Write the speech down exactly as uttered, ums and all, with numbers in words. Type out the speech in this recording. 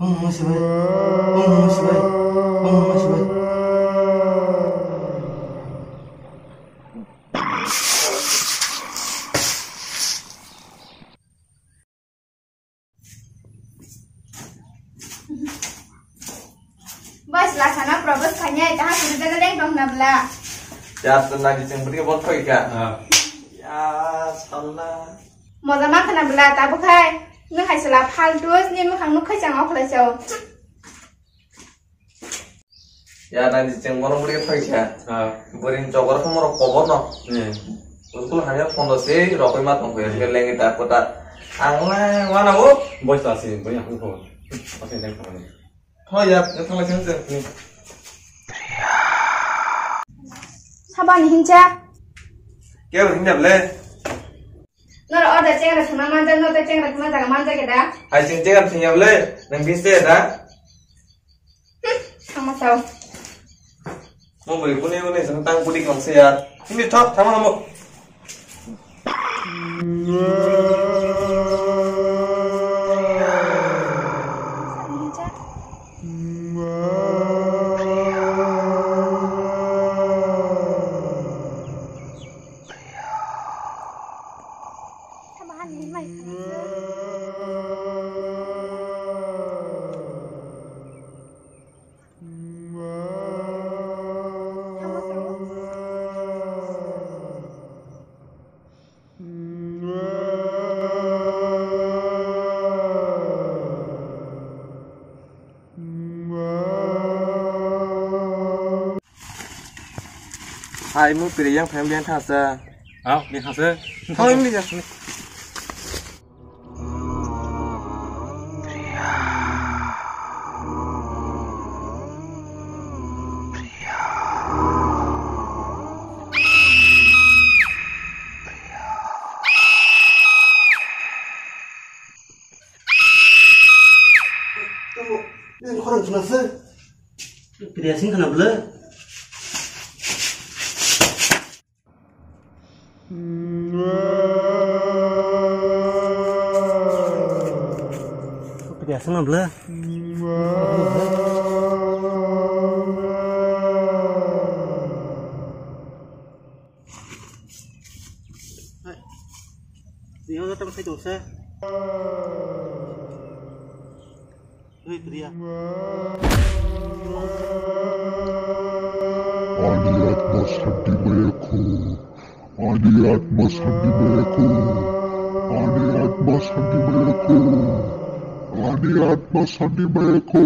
Om Namah Shivaya. Om Namah Shivaya. Om Namah Shivaya. Bas, lasana propose khainai, taha suri dana leng tong na bla. Ya, to nai jeng bri bot khoi ka. Ah. Ya, salla. Moja mang khana bla, tabu khai. Nung hai sala faltu, ni mukhang nuk khai chang ok lai chao. Ya, nai jeng bono bri khoi ka. Ah. Bri jogor khomoro kobo no. Eh. School hanya phone se rokoi ma tong khe lengwi ta kota. Ang na wana mo. Boy sa si, boy ang ko. Ase deng ko. Ho ya, ya thang la sen sen. Sabani hincha. Kya hincha ble? Nor order chengra suna manja, nor chengra suna jaga manja ke da. Ai sing chengra sing ya ble, nang bin se da. Sama sao. Mo beri kuni kuni sang tang pudi kong se ya. Ini thok, thama mo. Hai, mu piri yang phai yang thasa. Au, yang thasa. Thang yang dia. Yang khorang kena se. Priya sing kena bela. Priya sing kena bela. Hai. Priya udah tang khai dosa. Hei, Priya. Ani atma santi mayakho. Ani atma santi mayakho. Ani atma santi mayakho. Ani atma santi mayakho.